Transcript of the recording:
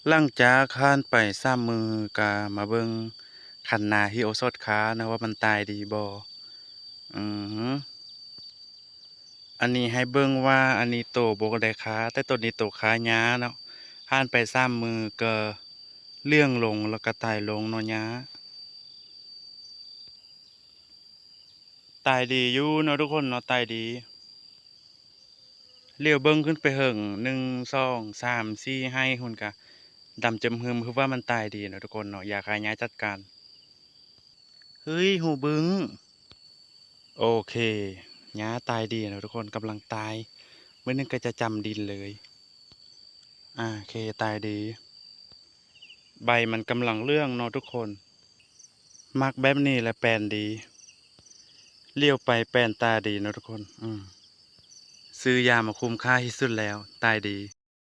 ຫຼັງຈາກຜ່ານໄປສາມມື້ ກະມາເບິ່ງຄັນນາຮິໂອຊອດຄາເນາະ ວ່າມັນຕາຍດີບໍ່. ອື ອັນນີ້ໃຫ້ເບິ່ງວ່າ ອັນນີ້ໂຕບໍ່ໄດ້ຄາ ແຕ່ໂຕນີ້ໂຕຄາຫຍ້າເນາະ. ຜ່ານໄປສາມມື້ກະເຫຼືອງລົງ ແລ້ວກະຕາຍລົງເນາະຫຍ້າ. ຕາຍດີຢູ່ເນາະທຸກຄົນເນາະ ຕາຍດີ. ຫຼຽວເບິ່ງຂຶ້ນໄປເທິງ ໜຶ່ງ ສອງ ສາມ ສີ່ ໄຮ່ພຸ້ນກະດຳຈຶມຮຶມ ຄືວ່າມັນຕາຍດີເນາະທຸກຄົນເນາະ ຢາຄາຫຍ້າຈັດການ. ເຮີ້ຍ ຫູບຶ້ງ. ໂອເຄ ຫຍ້າຕາຍດີເນາະທຸກຄົນ ກຳລັງຕາຍ ມື້ໜຶ່ງກະຈະຈຳດິນເລີຍ. ອາ ໂອເຄ ຕາຍດີ. ໃບມັນກຳລັງເຫຼືອງເນາະທຸກຄົນ ມັກແບບນີ້ແຫຼະ ແປນດີ. ຫຼຽວໄປແປນຕາດີເນາະທຸກຄົນ. ອື ຊື້ຢາມາຄຸ້ມຄ່າທີ່ສຸດແລ້ວ ຕາຍດີ.